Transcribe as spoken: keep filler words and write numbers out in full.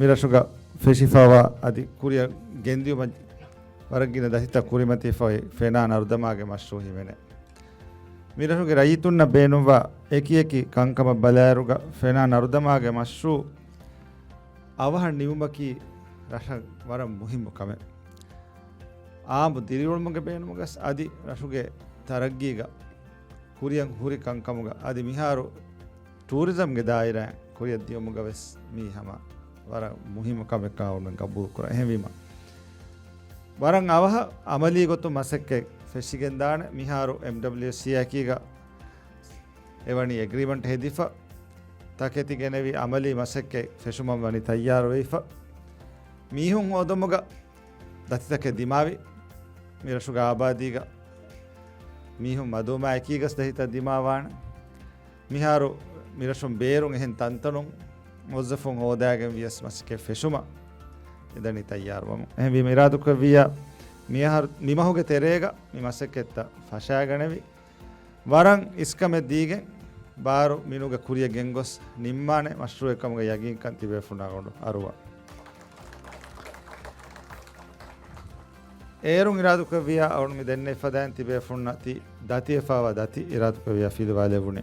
މިރަށުގަ ފެށިފަވާ އަދި ކުރިއަށް ގެންދިއުމަށް ވަރަށް ގިނަ ދަތިތައް ކުރިމަތިފައި ފެނާ ނަރުދަމާގެ މަޝްރޫޢު ހިމެނޭ. މިރަށުގެ ރައްޔިތުންނަށް ބޭނުންވާ އެކިއެކި ކަންކަމަށް ބަލާއިރުގަ ފެނާ ނަރުދަމާގެ މަޝްރޫޢު އަވަހަށް ނިމުމަކީ ރަށަށް ވަރަށް މުހިއްމު ކަމެއް. އާއްމު ދިރިއުޅުމުގެ ބޭނުމުގަސް އަދި ރަށުގެ ތަރައްގީގަ ކުރިއަށް ހުރި ކަންކަމުގަ އަދި މިހާރު ޓޫރިޒަމްގެ ދާއިރާއިން ކުރިއަށް ދިޔުމުގަ ވެސް މީ ހަމަ ވަރަށް މުހިއްމު ކަމެއް ކަމަށް ގަބޫލު ކުރަން. އެހެންވީމަ، ވަރަށް އަވަހަށް އަމަލީ ގޮތުން މަސައްކަތް ފެށިގެންދާނެ. މިހާރު އެމްޑަބްލިއުސީ އެކީގަ އެވަނީ އެގްރީމަންޓް ހެދިފަ، ތަކެތި ގެނެވި އަމަލީ މަސައްކަތް ފެށުމަށް ވަނީ ތައްޔާރުވެފަ. މީހުން ހޯދުމުގަ ދަތިތަކެއް ދިމާވި، މިރަށުގެ އާބާދީގަ މީހުން މަދުވުމާ އެކީގަސް ދަތިތައް ދިމާވާނެ. މިހާރު މިރަށުން ބޭރުން އެހެން ތަންތަނުން މުވައްޒަފުން ހޯދާގެން ވިޔަސް މަސައްކަތް ފެށުމަށް އެދަނީ ތައްޔާރުވަމުން. އެހެންވީމަ އިރާދަކުރެއްވިއްޔާ މިއަހަރު، މިމަހުގެ ތެރޭގަ މި މަސައްކަތްތައް ފަށާގަނެވި، ވަރަށް އިސްކަމެއް ދީގެން ބާރު މިނޫގެ ކުރިއަށް ގެންގޮސް ނިންމާނެ މަޝްރޫޢެއް ކަމުގެ ޔަގީންކަން ތިބޭފުޅުންނާ ގޮނޑު އަރުވާ. އޭރުން އިރާދަކުރެއްވިއްޔާ އަޅުން މި ދެންނެވި ފަދައިން ތިބޭފުޅުންނަށް ތި ދަތިވެފަވާ ދަތި އިރާދަކުރެއްވިއްޔާ ފިލުވާލެވުނީ.